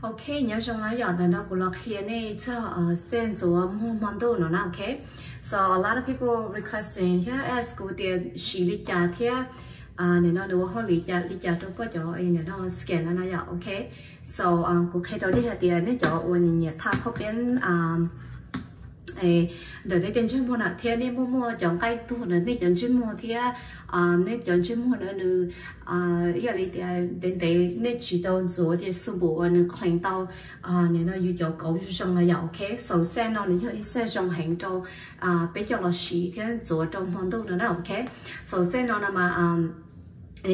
Ok, nyob zoo na yom, ntawm no kuv los qhia nej txog set ntxuav muag hmo ntuj no na, ok. So a lot of people requesting thiab ask kuv tias siv li cas thiab nim no nws ua hauj lwm li cas rau koj cov nim no skin no na yom, ok. So kuv qhia rau nej hais tias nej cov uas nyiam nyiam tha qhov peeb ntawm nej tej ntsej muag na thiab nej muaj muaj cov nqaij tuag ntawm nej cov ntsej muag thiab nej cov ntsej muag na nws ib yam li tias ntev ntev nej tsis tau ntxuav tias xu pum uas nws clean tau nim no yus cov kauv zoo zoo na yom, ok. So set no nws yog ib set zoo heev rau peb coj los siv thiab ntxuav rau hmo ntuj no na, ok. So set no no mas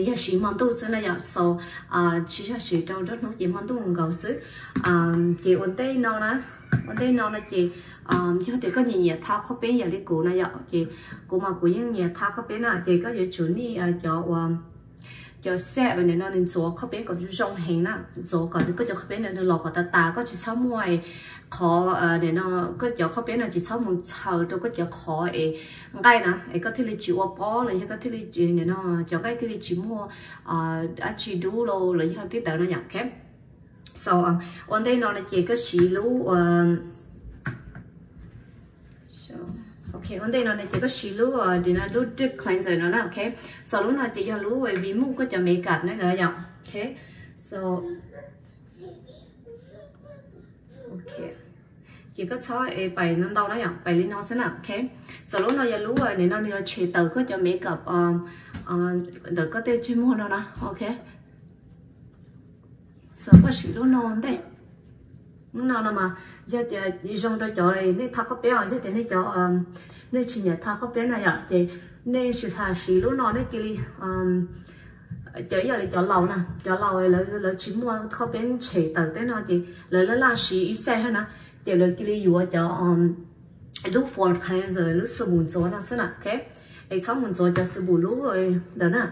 yog siv hmo ntuj xwb na yom, so tsis yog siv rau nruab hnub ces hmo ntuj nkaus xwb. Ces ua ntej no na, ua ntej no no ces yog tias koj nyiam nyiam tha qhov peeb yam li kuv na yom, ces kuv mas kuv yeej nyiam tha qhov peeb na, ces koj yuav tsum nij cov uas cov set nim no nws ntxuav qhov peeb kom zoo heev na, ntxuav kom nws koj cov qhov peeb ntawd nws los kom tas tas, koj tsis txhob muaj qhov nim no koj cov qhov peeb no tsis txhob mus txhaws rau koj cov qhov es nqaij na, es koj thiaj li tsis ua pob los yog koj thiaj li tsis nim no cov nqaij thiaj li tsis muaj dab tsi dub los los yog tib tawv no yom, ok. So ua ntej no no ces koj siv lub ok, ua ntej no no ces koj siv lub lub deep cleanser no na, ok. So lub no ces yog lub remove koj cov makeup na yom, ok. So ok, ces koj txhob es pais no ntau na yom, pais li no xwb na, ok. So lub no yog lub nim no nws yuav tshem tawm koj cov makeup ntawm koj tej ntsej muag no na, ok. So koj siv lub no ntej. Lub no no mas yog tias zoo rau cov nej tha qhov peeb os, yog tias nej cov nej tsis nyiam tha qhov peeb na yom, ces nej tsis tas siv lub no nej cia li cov ib yam li cov laus na, cov laus lawv tsis muaj qhov peeb tshem tawm tej no ces lawv laj laj siv ib set na, ces lawv cia li yuav cov lub four cleanser lub xu pum ntxuav no xwb na, ok. Es txhob mus ntxuav cov xu pum lub ntawd na.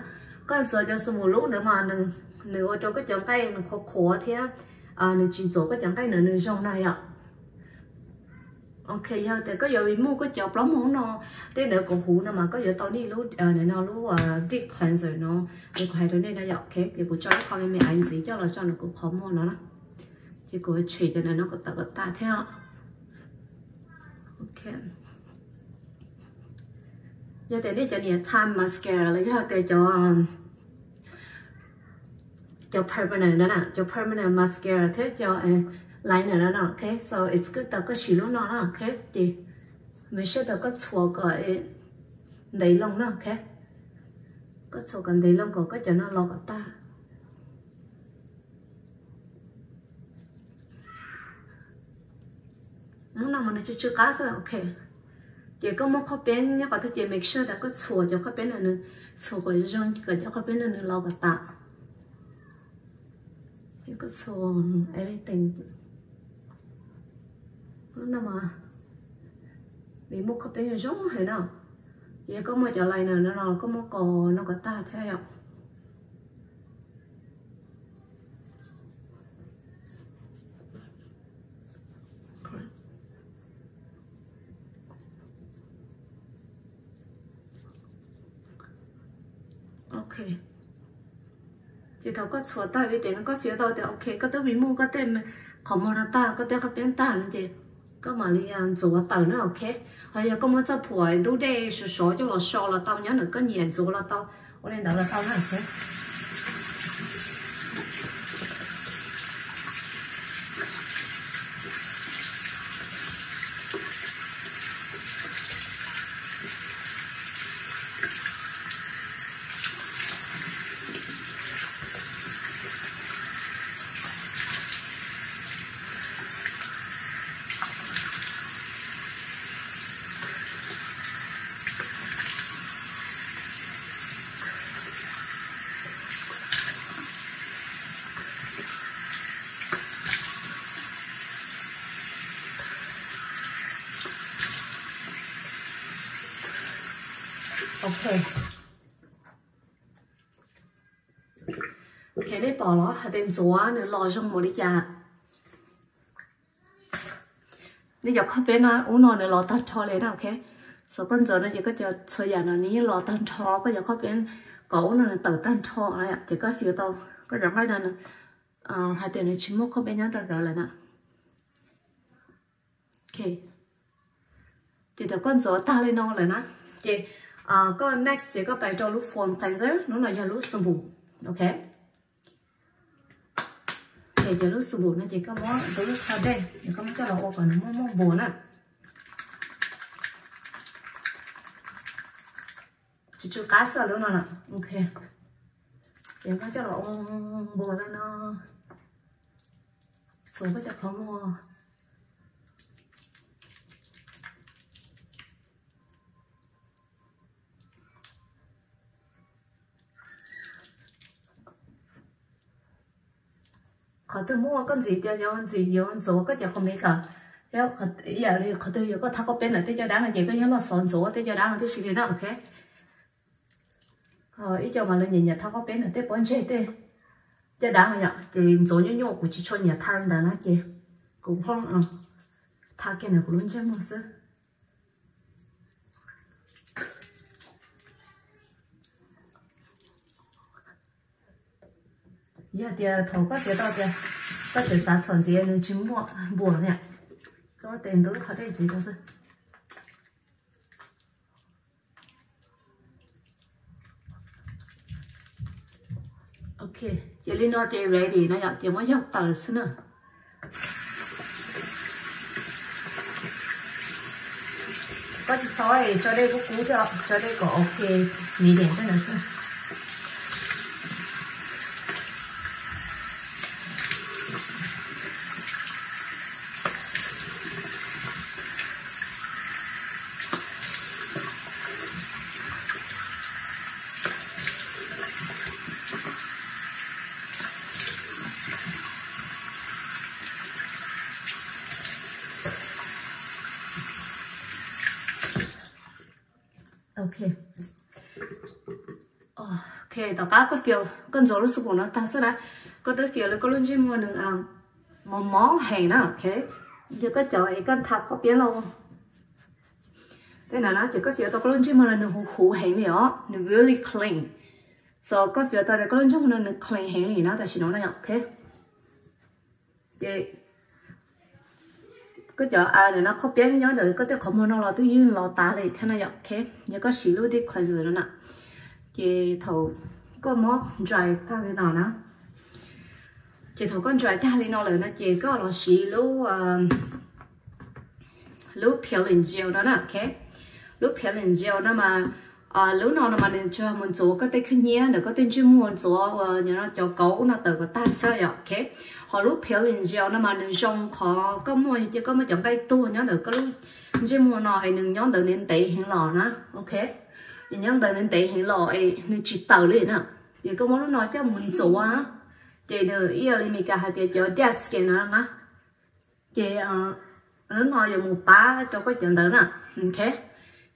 Koj ntxuav cov xu pum lub ntawd mas nws ua rau koj cov nqaij nws qhuav qhuav thiab nws tsis ntxuav koj cov nqaij ntawd nws zoo na yom. Ok, yog tias koj yuav remove koj cov plaub muag no, tej ntawd kuv huv no mas koj yuav tau nij lub no lub deep cleanser no, es kuv hais rau nej na yom, ok. Ces kuv tso ib qho me me aiv ntxiv coj los tso nws kuv qhov muag no na, ces kuv tshem cov ntawm no kom tawm kom tag thiab. Ok, yog tias nej cov niam tha mascara los yog tias cov cov permanent no na, cov permanent mascara thiab cov liner no na, ok. So it's good tau koj siv lub no na, ok. Ces make sure tau koj txhuam kom ntev loo na, ok. Koj txhuam kom ntev loo kom koj cov no los kom tag. Lub no mas nws tsw tsw qab xwb, ok. Ces koj muab qhov peeb nyob qhov twg ces make sure tas koj txhuam cov qhov peeb no nws txhuam kom zoo kom cov qhov peeb no nws los kom tas. Koj txhuam everything. Lub no mas remove qhov peeb zoo heev na. Ces yog koj muaj cov liner no los koj muab kos no kom tag thiab yom. Ok, ces thaum koj txhuam tag vim tias no koj fiav tau tias ok koj twb remove koj tej qhov muag no tag, koj tej qhov peeb tag no ces koj mam li ntxuav tawm na, ok. Ho yog koj muaj txoj phuam ntub dej sov sov coj los so los tau, nyob ntawm koj nyiam ntxuav los tau, ua li ntawd los tau na, ok. Ok, ok, nej pom los hais tias ntxuav nws los zoo npaum li cas. Nej cov qhov peeb no ub no nws los tag nrho li na, ok. So koj ntxuav no ces koj cov txhua yam no nws yeej los tag nrho, koj cov qhov peeb kom ub no nws tawm tag nrho na, ces koj fiav tau koj cov nqaij no nws hais tias nws tsis muaj khau peb nyob rau ntawd lawm na. Ok, ces thaum koj ntxuav tag li no lawm na, ces koj next ces koj pais rau lub foam cleanser, lub no yog lub xoo npum. Ok, ces lub xoo npum no ces koj muab ntub qho dej, koj muab coj los ua kom nws muaj muaj npua na. Tsis tsw qab xwb lub no na. Ok, ces koj coj los ua npua li no, txhuam koj cov qhov muag. Qhov twg muaj koj ntxiv tias yuav ntxiv yuav ntxuav koj cov qhov makeup, ib yam li qhov twg yuav koj thau koj peb ntawm tej caj dab no ces koj yeej los xov ntxuav tej caj dab no tib si li na. Ok, ib co mas lawv nyiam nyiam thau koj peb ntawm tej pob ntseg tej caj dab no yom, ces ntxuav nyuaj nyuaj, kuv tsis tshua nyiam thau ntawd na ces kuv phooj thau kiag ntawm kuv lub ntsej muag xwb. Yog tias thaum koj xav tau tias koj tseem xav txhuam ntxiv nws tsis muaj npua na, koj tes ntub qhov dej ntxiv rau xwb. Ok, ces li no ces ready no yom, ces muab yog tawm xwb na. Koj tsis txhob tso dej kub kub thiab, tso dej kom ok, medium tej ntawd xwb. Ok, ok, tom qab koj fill, koj ntxuav lub xoo npum no tag xwb na, koj twb fill li koj lub ntsej muag nws mos mos heev na. Ok, yog koj cov es koj thau koj piab lauj, tej no na ces koj fill tau koj lub ntsej muag no nws huv huv heev li os, nws really clean. So koj fill tau tias koj lub ntsej muag no nws clean heev li na tam sim no na yom. Ok, ces koj cov a ntawm no koj piab nyob ntawm koj tej qhov muag no los twb yeej los tas li thiab na yom. Ok, yog koj siv lub deep cleanser no na, ces thaum koj muab dry tag li no na, ces thaum koj dry tag li no lawm no ces koj los siv lub lub peeling gel no na. Ok, lub peeling gel no mas lub no no mas nws tsuas mus ntxuav koj tej khib nyiab ntawm koj tej ntsej muag, ntxuav uas cov kauv no tawm kom tag xwb yom. Ok, ho lub peeling gel no mas nws zoo qhov koj muaj, cia koj muaj cov nqaij tuag nyob ntawm koj lub ntsej muag no es nws nyob ntawd ntev ntev heev los na. Ok, nws nyob ntawd ntev ntev heev los es nws tsis tawm li na, ces koj muab lub no coj mus ntxuav, ces nws ib yam li Meskas hais tias cov dead skin no na, ces lub no yuav mus pab rau koj cov ntawd na. Ok,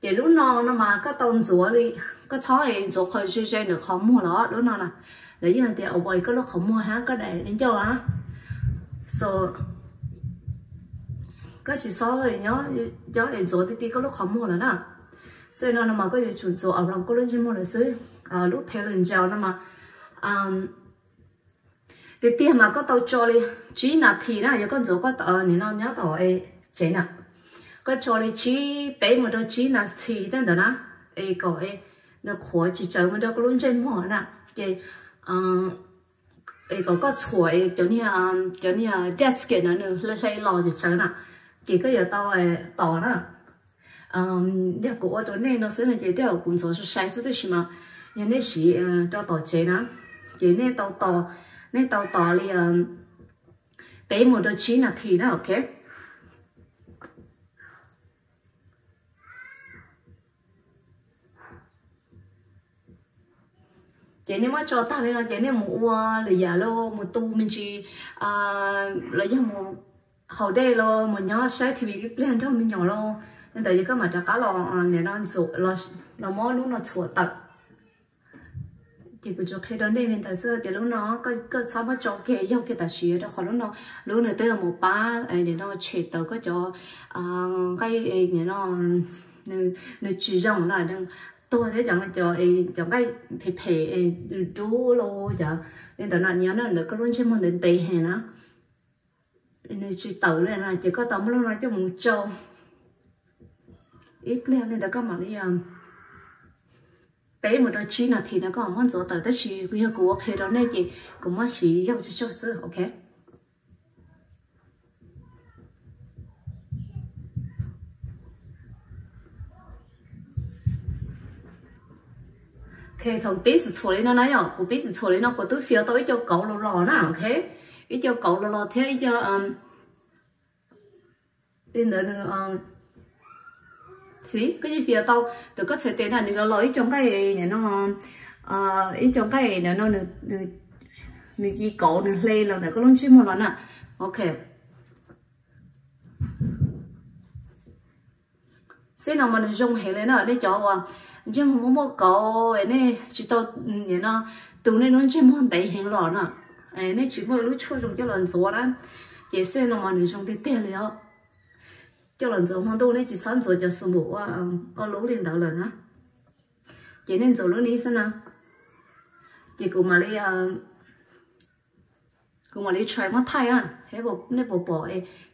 ces lub no no mas koj tau ntxuav li, koj txhob ntxuav qhov ze ze ntawm qhov muag los lub no na, lawv yeej hais tias avoid koj lub qhov muag hab koj daim ncauj na. So koj tsis txhob nyob es ntxuav ti ti koj lub qhov muag lawm na. Xwb no no mas koj yuav tsum ntxuav around koj lub ntsej muag lawm xwb. Lub peeling gel no mas tiag tiag mas koj tau tso li tsib nas this na, yog koj ntxuav koj nim no nyob tom tsev na, koj tso li tsib, peb mus rau tsib nas this tej ntawd na, es kom nws qhuav tsis tsawv mus rau koj lub ntsej muag na, ces es kom koj txhuam cov niag, cov niag dead skin no nws hle hle los tsis tsawv na, ces koj yuav tau tos na. Yog kuv ua rau nej no xwb no ces tej zaum kuv ntxuav sai sai xwb, tab sis mas yog nej siv rau tom tsev na, ces nej tau tos, nej tau tos li peb mus rau tsib nas this na. Ok, ces nej muab tso tag li no ces nej mus ua lwm yam los mus tu me ntsis, los yog mus haus dej los mus nyob saib T V ib pliag nrog me nyuam los, li ntawd ces koj mam rov qab los nim no ntxuav, los muab lub no txhuam tawm. Ces kuv tsuas qhia rau nej li ntawd xwb tias lub no koj txhob muab tso kiag, yog kiag tam sim rau qhov lub no, lub nws twb mus pab nim no tshem tawm koj cov nqaij nim no nws tsis zoo na, nws tuag thiab cov, cov, cov nqaij phem phem dub los cov li ntawd no nyob ntawm koj lub ntsej muag ntev ntev heev na, nws tsis tawm li no ces koj tau muab lub no coj mus tsau ib pliag li ntawd koj mam li peb mus rau tsib nas this no koj mam muab ntxuav tawm, tab sis yog kuv ua qhia rau nej ces kuv muab siv yau tsawg tsawg xwb, ok. Ok, thaum pib txhua txhua li no na yom, kuv pib txhua txhua li no kuv twb fiav tau ib co kauv los los na, ok, ib co kauv los los thiab ib co li ntawd nws, xib koj yeej fiav tau, tus koj txhais tes na nws los los ib co nqaij no, ib co nqaij no, nws ci kauv nws hle los ntawm koj lub ntsej muag los na, ok. Xib no mas nws zoo heev li na, nej cov uas ntsej muag muaj muaj kauv, nej tsis tau, no, tu nej lub ntsej muag ntev heev los na, nej tsis muaj lub tshuaj zoo coj los ntxuav na, ces xib no mas nws zoo tiag tiag li os. Coj los ntxuav hmo ntuj nej tsis txhob ntxuav cov xoo npum ua lub li ntawd lawm na, ces nej ntxuav lub ni xwb na, ces kuv mam li kuv mam li try muab thaij na, nej puas pom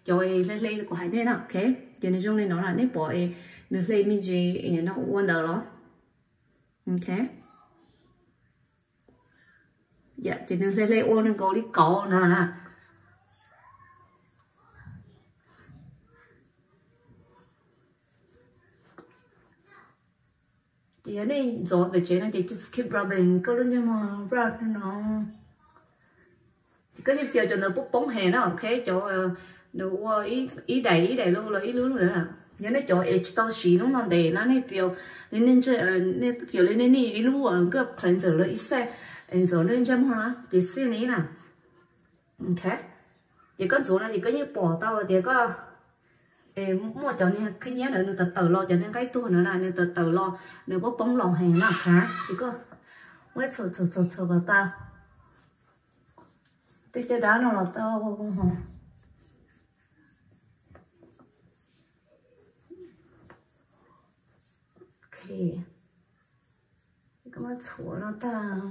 cov hle hle kuv hais nej na, ok, ces nws zoo li no na, nej pom nws hle me ntsis no ua ntawd los, ok. Ces nws hle hle ua nws nkaus li kauv no na. Ces yog nej ntxuav pem tsev no ces just keep rubbing koj lub ntsej muag rub no, ces koj yeej fiav cov ntawd poob poob heev na, ok, cov nws ua ib daim ib daim lu los ib lub lub na. Yog nej cov es tsis tau siv lub no ntev no nej fiav li nej, nej fiav li nej niaj ib lub koj cleanser los ib xaj es ntxuav nej ntsej muag na ces xij li na. Ok, ces koj ntxuav no ces koj yeej pom tau tias koj muaj cov niag khib nyiab ntawd nws tawm tawm los, cov niag nqaij tuag ntawd na nws tawm tawm los, nws poob poob los heev na, ces koj muab txhua txhua txhua kom tau tej caj dab no los tau. Ok, koj muab txhuam no tag.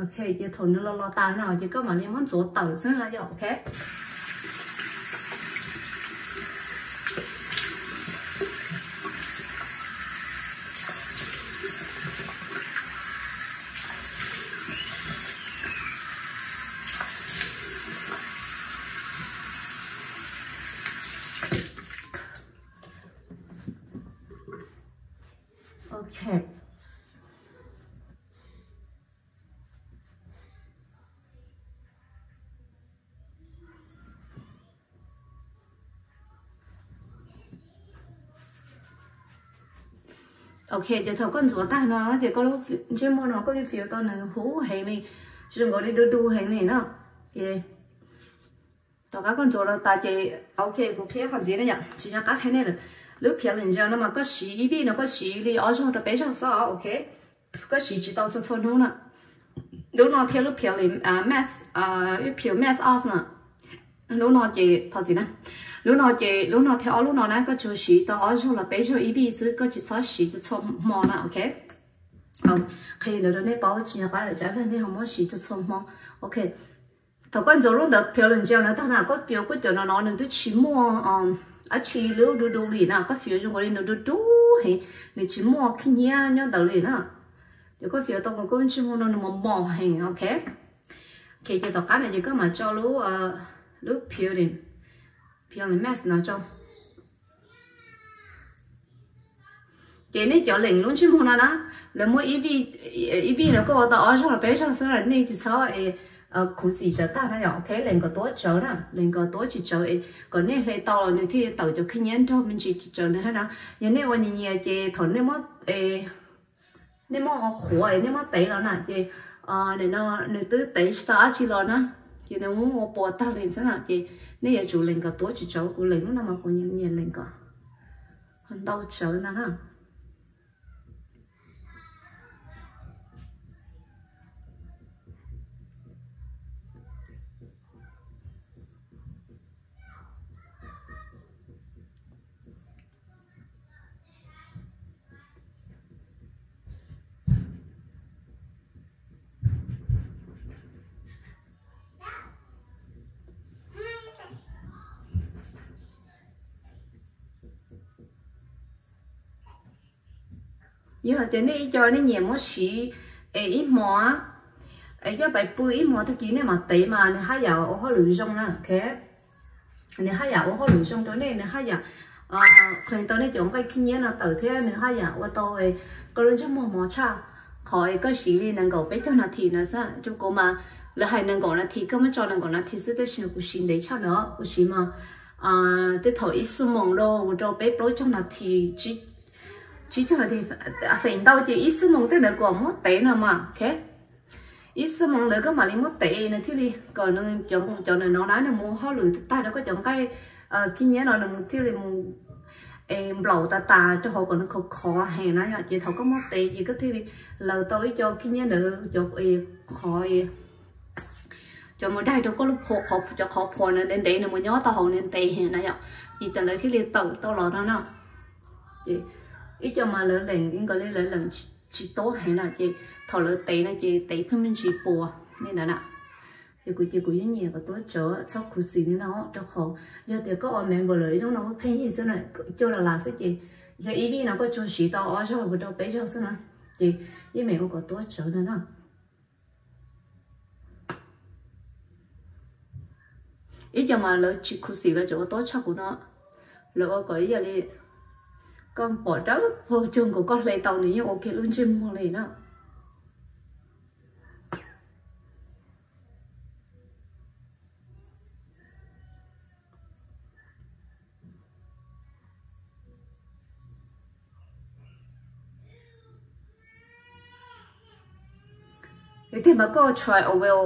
Ok, ces thaum nws los los tas no ces koj mam li muab ntxuav tawm xwb na yom, ok. Ok. Ok, ces thaum koj ntxuav tag no ces koj lub ntsej muag no koj yeej fiav tau nws huv heev li, zoo nkaus li du du heev li na. Ces tom qab koj ntxuav los tas ces, ok, kuv qhia qhov ntxiv na yom, tsis nco qab qhia nej lawm. Lub Peel and Gel no mas koj siv ib vij no koj siv li ob zaug rau peb zaug xwb, ok. Koj siv tsis tau txhua txhua hnub na. Lub no thiab lub Peel and Mask, lub Peel Mask Off na. Lub no ces, thov txim na, lub no ces lub no thiab ob lub no na koj tsuas siv tau ob zaug los peb zaug ib vij xwb, koj tsis txhob siv txhua txhua hmo na, ok. Qhia ntawd rau nej paub, tsis nco qab lawm tsam nej ho muab siv txhua txhua hmo, ok. Thaum koj ntxuav lub ntawd Peel and Gel no tag na koj fiav kuj cov no no nws twb tsis muaj dab tsi lub du du li na, koj fiav zoo nkaus li nws du du heev, nws tsis muaj khib nyiab nyob ntawd li na. Ces koj fiav tau nkaus koj ntsej muag no nws mos mos heev, ok. Ok, ces tom qab no ces koj mam tso lub, lub Peel, Peel Mask no tso. Ces nej cov lees lub ntsej muag no na, lawv muab ib vij, ib vij no koj ua tau ob zaug los peb zaug xwb na, nej tsis txhob khuv xim tsawv tag na yom, ok, lees kom tuab tsawv na, lees kom tuab tsis tsawv es kom nej hle tau los nws thiaj tawm cov khib nyiab nrog me ntsis tsis tsawv nws thiab na. Yog nej ua nyias nyias ces thaum nej muab, nej muab qhuav es nej muab tev los na ces no nws twb tev tsis tau dab tsi los na, ces nws muab ua puas tag li xwb na, ces nej yuav tsum lees kom tuab tsis tsawv, kuv lees lub no mas kuv nyiam lees kom ntau tsawv ntag na. Yog hais tias nej ib co nej nyiam muab siv es ib hmo, es coj pais pw ib hmo tag kis nej mam tev mas nws haj yam ua hauj lwm zoo na, ok. Nws haj yam ua hauj lwm zoo rau nej, nws haj yam qhee tau nej cov nqaij khib nyiab no tawm thiab nws haj yam ua tau koj lub ntsej muag mos tshaj qhov es koj siv li nees nkaum peb caug nas this na xwb. Rau kuv mas lawv hais nees nkaum nas this, koj muab tso nees nkaum nas this xwb, tab sis kuv siv ntev tshaj no, kuv siv mas tej thaum ib xuab moos rau mus rau peb plaub caug nas this, tsib caug nas this, feem ntau ces ib xuab moos tej ntawd kom muab tev no mas, ok. Ib xuab moos ntawd koj mam li muab tev nws thiaj li kom nws cov nqaij cov ntawm no na nws mus hauj lwm tag rau koj cov nqaij khib nyiab no nws thiaj li mus nplaum tas tas rau hauv kom nws khov khov heev na yom. Ces thaum koj muab tev ces koj thiaj li laws tau ib co khib nyiab ntawd cov qhov cov mus daig rau koj lub phuam, cov qhov phuam ntev ntev nws mus nyob tau hauv ntev ntev heev na yom. Ces cov ntawd thiaj li tawm tau los no na. Ces ib co mas lawv lees nkaus li lawv lees tsis tuab heev na, ces thaum lawv tev no ces tev pheej me ntsis puas li ntawd na. Ces kuv ces kuv yeej nyiam kom tuab tsawv txhob khuv xim li no, rau qhov yog tias koj ua member lawm ib hnub no koj pheej yig xwb na, cuaj las las xwb ces yog ib vij no koj tsuas siv tau ob zaug mus rau peb zaug xwb na, ces yeej meem ua kom tuab tsawv no na. Ib co mas lawv tsis khuv xim, lawv tseem ua tuab tshaj kuv no, lawv ua kom ib yam li koj pom dawb paug cuag nkaus koj hle tau nws yeej ua kiag lub ntsej muag li na. Tiag tiag mas koj try a while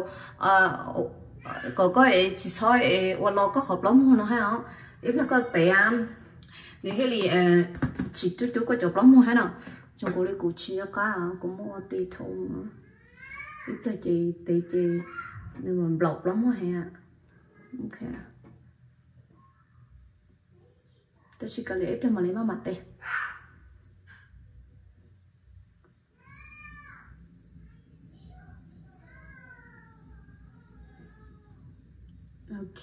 kom koj tsis txhob ua lo koj qhov plaub muag no hab os. Ib pliag koj tev nws thiaj li tsis cub cub koj cov plaub muag hab no. Zoo nkaus li kuv tsis nco qab, kuv muab ua ti dhau. Ib pliag ces tev ces nws mam nplaum plaub muag heev. Tab sis kav liam ib pliag mam li maj mam tev. Ok,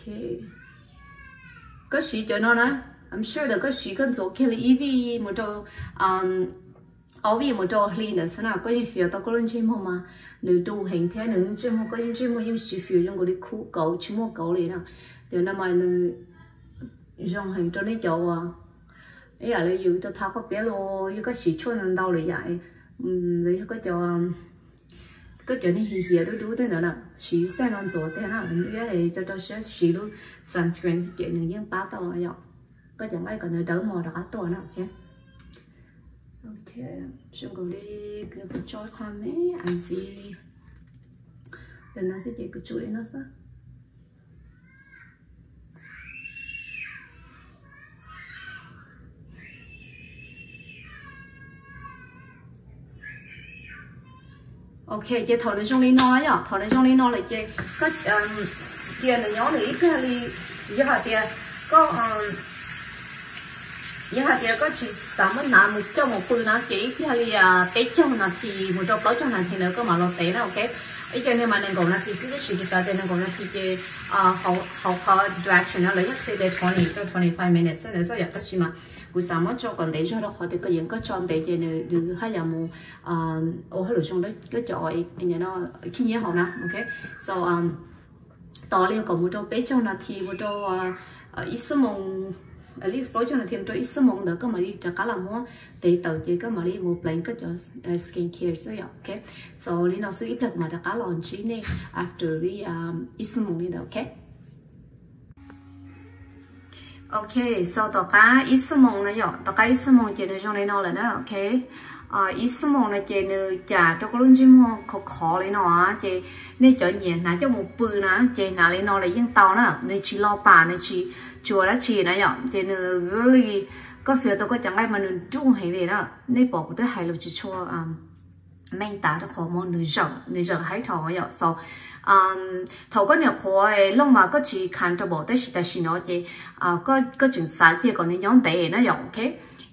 koj siv cov no na, I'm sure tias koj siv koj ntxuav kiag li ib vij mus rau ob vij mus rau hli ntawd xwb na, koj yeej fiav tau koj lub ntsej muag mas nws du heev thiab nws ntsej muag, koj yeej ntsej muag yeej tsis fiav zoo nkaus li khub kauv tsis muaj kauv li na. Cov no mas nws zoo heev rau nej cov uas ib yam li yus tau tha koj piab los yog koj siv tshuaj ntau ntau lawm yam los yog koj cov, koj cov neeg hiav hiav dub dub tej ntawd na, siv xaj no ntxuav tiag na, thiab co rau siab siv lub sunscreen ces nws yeej pab tau yom. Koj cov nqaij kom nws dawb mos rov qab tuaj na. Ok, zoo nkaus li kuv tso qho me ntxiv, lawm no xwb ces kuv tsuj li no xwb. Ok, ces thaum nws zoo li no yom, thaum nws zoo li no lawm ces koj cia nws nyob nws ib pliag li, yog hais tias koj, yog hais tias koj tsis xav muab hnav mus coj mus pw no ces ib pliag li peb caug nas this mus rau plaub caug nas this ntawd koj mam los tev na, ok. Ib co niag mas nees nkaum nas this xwb, tab sis kuv xav tias nees nkaum nas this ces hauv qhov direction no lawv yeej qhia tias twenty to twenty five minutes xwb ntawd xwb yom, tab sis mas kuv xav muab tso kom ntev zog rau qhov tias koj yeej koj tso ntev ces nws haj yam mus ua hauj lwm zoo rau koj cov khib nyiab hauv na, ok. So tos li kom mus rau peb caug nas this mus rau ib xuab moos, at least plaub caug nas this mus rau ib xuab moos ntawd koj mam li rov qab los muab tev tawm ces koj mam li mus pleev koj cov skin care xwb yom, ok. So li no xwb, ib pliag kuv mam rov qab los ntsib nej after li ib xuab moos li ntawd, ok. Ok, so tom qab ib xuab moos no yom, tom qab ib xuab moos ces nws zoo li no lawm na, ok. Ib xuab moos no ces nws cam rau koj lub ntsej muag khov khov li no, ces nej cov nyiam hnav coj mus pw na ces hnav li no lawm yeej tau na, nws tsis lo pam, nws tsis tsuas dab tsi na yom, ces nws really, koj fiav tau koj cov nqaij mas nws nruj heev li na. Nej pom kuv twb hais lus tsis tshua meej tas rau qhov mas nws zawm, nws zawm haib dhau yom. So thaum koj nyuam qhuav looj mas koj tsis comfortable, tab sis tam sim no ces koj tseem xav cia kom nws nyob ntev na yom, ok.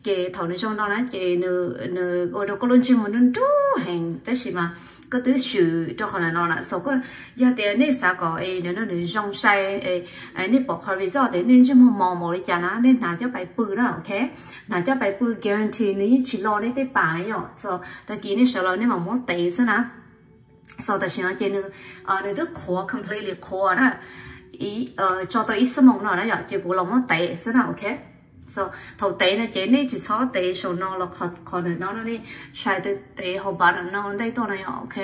Ces thaum nws zoo no na ces nws ua rau koj lub ntsej muag nruj nruj heev, tab sis mas koj twb swm rau qhov ntawm no na. So koj, yog tias nej xav kom es nim no nws zoo sai, es nej pom qhov result tias nej ntsej muag mos npaum li cas na, nej hnav coj pais pw na, ok. Hnav coj pais pw guarantee nws yeej tsis lo nej tej pam na yom. So tag kis nej sawv los nej mam muab tev xwb na. So tam sim no ces nws, nws twb qhuav completely qhuav na, tso tau ib xuab moos no na yom, ces kuv los muab tev xwb na, ok. So thaum tev no ces nej tsis txhob tev saum no los qhov ntawm no no, nej try to tev hauv pav no ntej tuaj na yom, ok.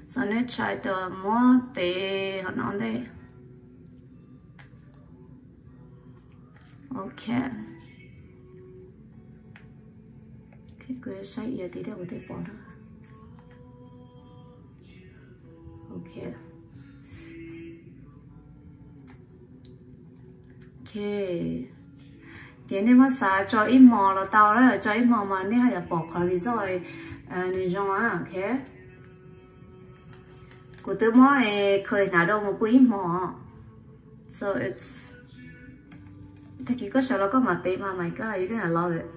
So nej try to muab tev hauv no ntej. Ok. Ok, kuv saib iav tid thiab kuv thiaj pom na. Ok. Ok. Ces nej muab xav tso ib hmos los tau na, tso ib hmos mas nej ho yuav pom qhov result nws zoo na, ok. Kuv twb muab khaws hnav rau mus pw ib hmos. So it's, tag kis koj sawv los koj mam tev mas, my God, you're gonna love it.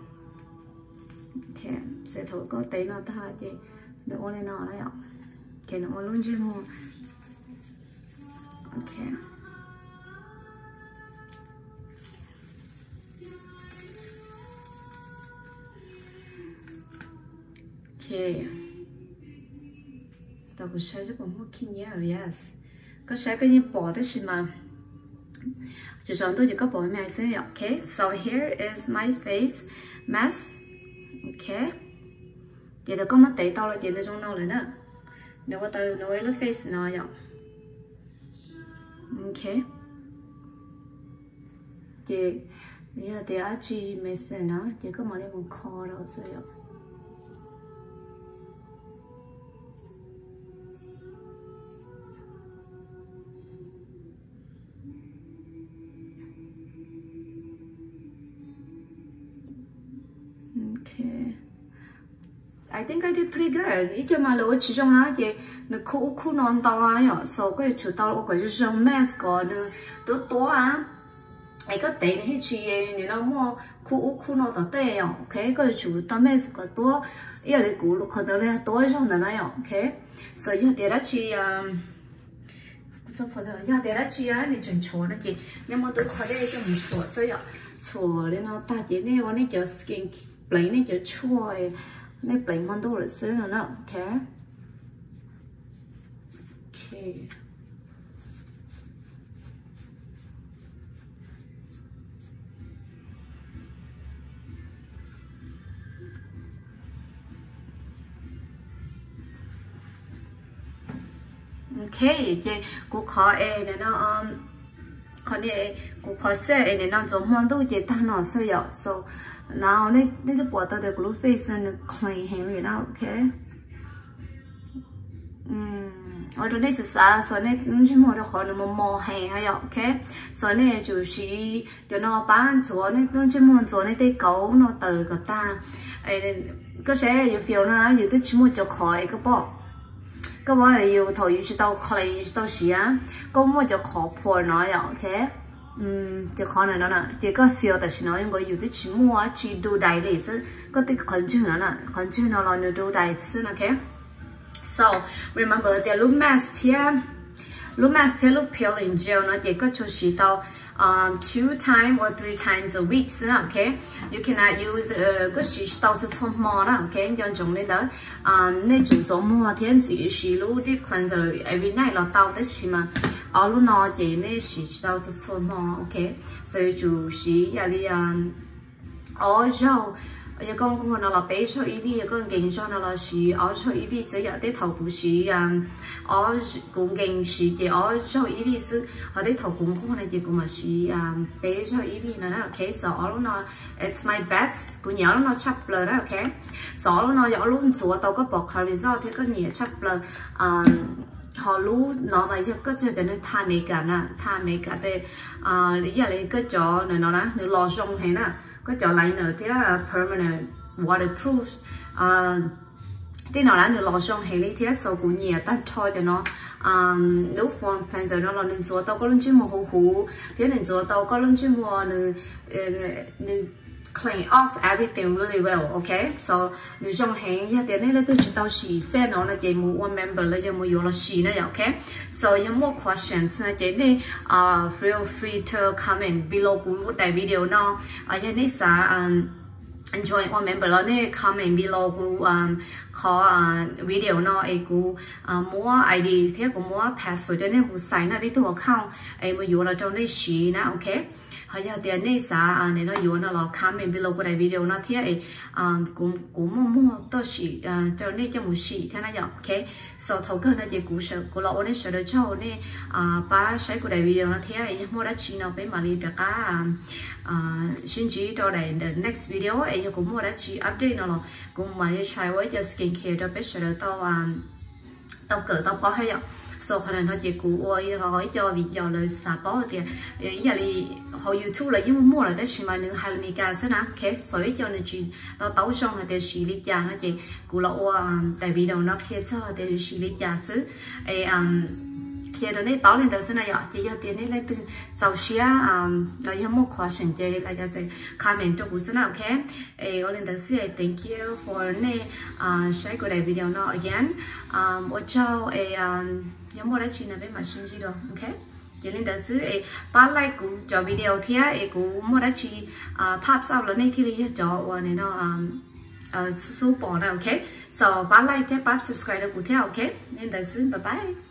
Ok, thaum koj tev no tag ces nws ua li no na yom. Ces nws ua lub ntsej muag. Ok. Ok. Tau kuv saib seb puas muaj khib nyiab, yes. Koj saib koj yeej pom tab sis mas tsis tsaus ntuj ces koj pom me xwb yom. Ok, so here is my face mask. Ok. Ces thaum koj muab tev tau los ces nws zoo no lawm na. Nws ua tau nws ua ib lub face no yom. Ok. Ces yog tias dab tsi message no ces koj mam li mus kho rau xwb yom. Ok. I think I did pretty good. Ib co mas lawv ua tsis zoo na ces nws khuj ub khuj no ntau na yom, so koj yuav tsum tau ua kom zoo zoo mask kom nws tuab tuab na. Es koj tev nws thiaj tsis nim no muaj khuj ub khuj no tom tej yom, ok. Koj yuav tsum tau mask kom tuab ib yam li kuv qhov ntawd li tuab zog ntawd na yom, ok. So yog tias dab tsi, yog tias dab tsi nws tseem tshuav no ces nej muab tus qhov dej coj mus txhuam xwb yom. Txhuam li no tag ces nej ua nej cov skin, pleev nej cov tshuaj, nej pleev hmo ntuj lawm xwb no na, ok. Ok. Ok, ces kuv qhov es nim no, qhov ni, kuv qhov set es nim no ntxuav hmo ntuj ces tag no xwb yom. So now nej twb pom tau tias kuv lub face nws clean heev li na, ok. Ua rau nej xav xav, so nej lub ntsej muag rau qhov nws mos mos heev yom, ok. So nej yuav tsum siv cov no pab ntxuav nej lub ntsej muag, ntxuav nej tej kauv no tawm kom tag. Koj saib yus feel no na, yus twb tsis muaj cov qhov es koj pom, koj pom yus thaum yus tsis tau clean, yus tsis tau siav, koj muaj cov qhov pore no yom, ok. Cov qhov no no na ces koj feel tam sim no zoo nkaus yus twb tsis muaj dab tsi du dais li xwb, koj tej qhov ntswg no na, qhov ntswg no los nws du dais xwb no, ok. So remember tias lub mask thiab, lub mask thiab lub peeling gel no ces koj tsuas siv tau two time or three times a week xwb na, ok. You cannot use, koj siv tsis tau txhua txhua hmo na, ok. Nco ntsoov li ntawd. Nej tseem ntxuav muag thiab ntxiv siv lub deep cleanser every night los tau, tab sis mas ob lub no ces nej siv tsis tau txhua txhua hmo, ok. So yuav tsum siv yam li ob zaug, yog koj nquag no los peb zaug ib vij, yog koj nkees zog no los siv ob zaug ib vij xwb yom. Tej thaum kuv siv, kuv nkees siv ces ob zaug ib vij xwb, ho tej thaum kuv nquag no ces kuv mam siv peb zaug ib vij no na, ok. So ob lub no it's my best, kuv nyiam ob lub no tshaj plaws na, ok. So ob lub no yog ob lub ntxuav tau koj pom qhov result thiab koj nyiam tshaj plaws. Ho lub no mas yog koj txog cov neeg tha makeup na, tha makeup tej, ib yam li koj cov no na nws los zoo heev na, koj cov liner thiab permanent waterproof tej no na nws los zoo heev li thiab, so kuv nyiam tag nrho cov no. Lub foam cleanser no los nws ntxuav tau koj lub ntsej muag huv huv thiab nws ntxuav tau koj lub ntsej muag, nws, nws clean off everything really well, okay? So nws zoo heev. Yog tias nej leej twg tsis tau sim set no no ces mus ua member los yog mus yuav los sim na yom, okay? So yog muaj questions no ces nej feel free to comment below kuv daim video no. Yog nej xav join ua member los nej comment below kuv qhov video no es kuv muab I D thiab kuv muab password rau nej mus sign up nej tug account es mus yuav los rau nej siv na, okay? Ho yog tias nej xav nim no yuav no los comment below kuv daim video no thiab es kuv muaj muag tuaj sim rau nej coj mus sim thiab na yom, okay? So thaum kawg no ces kuv los ua nej sawv daws tsaug, nej pab saib kuv daim video no thiab es yog muaj dab tsi no peb mam li rov qab sib ntsib rau daim the next video es yog kuv muaj dab tsi update no los kuv mam li try ua ib co skin care rau peb sawv daws tau tau kawm tau paub thiab yom. So qhov no ces kuv ua ib co video lawv xav paub tias ib yam li hauv YouTube los yeej muaj muaj lawm tab sis mas nws hais lus Meskas xwb na, okay? So ib co nws tsis tau taub zoo hais tias siv li cas no ces kuv los ua daim video no qhia txog tias siv li cas xwb es qhia rau nej paub li ntawd xwb na yom. Ces yog tias nej leej twg txaus siab los yog muaj question ces like I said comment rau kuv xwb na, okay? Es ua li ntawd xwb es thank you for nej saib kuv daim video no again. Ua tsaug es yog muaj dab tsi no peb mam sib ntsib dua, okay? Ces li ntawd xwb es pab like kuv cov video thiab es kuv muaj dab tsi pop up los nej thiaj li yog cov uas nim no xub pom na, okay? So pab like thiab pab subscribe rau kuv thiab, okay? Li ntawd xwb, bye bye.